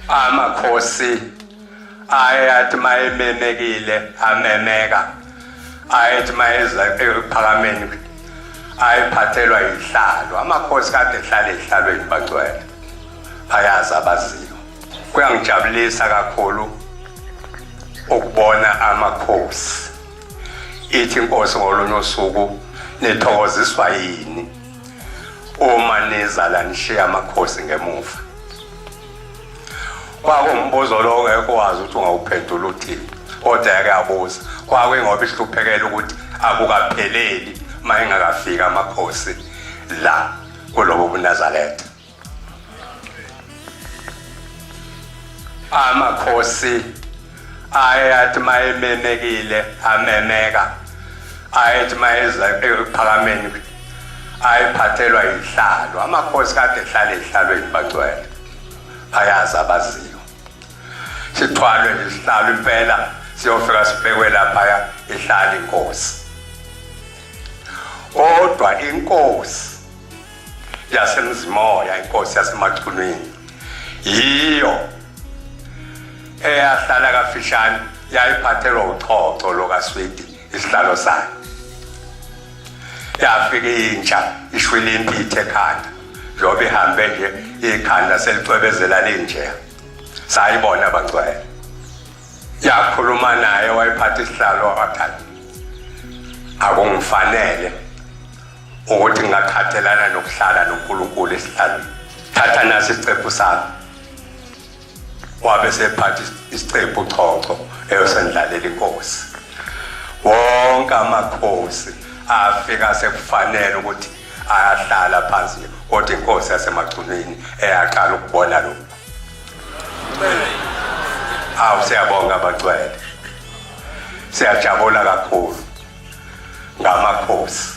Amakhosi aye athi mayememekile amemeka, ayethi mayeza ekuphakameni ayephathelwa ihlalo. Amakhosi kade ehlala ehlalweni bagcwele, bayazi abaziyo. Kuyangijabulisa kakhulu ukubona amakhosi. Ithi inkosi ngolunye usuku, nithokoziswa yini uma niza la nishiya amakhosi ngemuva? Kwakuwumbuzo lo ongekho wazi ukuthi ungawuphendula uthini, kodwa yake yabuza. Kwakuyingoba ihluphekela ukuthi akukapheleli uma engakafiki amakhosi la kulobo buNazaretha. Amakhosi aye athi mayememekile amemeka, ayethi mayeza ekuphakameni ayephathelwa ihlalo. Amakhosi kade ehlala ehlalweni bagcwele, bayazi abaziyo. Sithwalwe nje isihlalo impela, siyofika sibekwe laphaya ihlala inkosi. Kodwa inkosi yaseMzimoya, inkosi yaseMachunwini, yiyo eyahlala kafishane, yayiphathelwa uchocho lokaswidi isihlalo sayo. Yafika intsha ishwile impithe ekhanda, njengoba ihambe nje ikhanda selicwebezela linje, sayibona abangcwele. Yakhuluma naye, wayephatha isihlalo, wathi akungifanele ukuthi ngingaqhathelana nokuhlala noNkulunkulu esihlalweni, thatha nasi isicephu sami. Wabe sephatha isicephu chocho eyosendlalela inkosi. Wonke amakhosi afika sekufanele ukuthi ayahlala phansi, kodwa inkosi yaseMachunwini eyaqala ukubona lokhu. Awu, siyabonga abagcwele, siyajabula kakhulu ngamakhosi.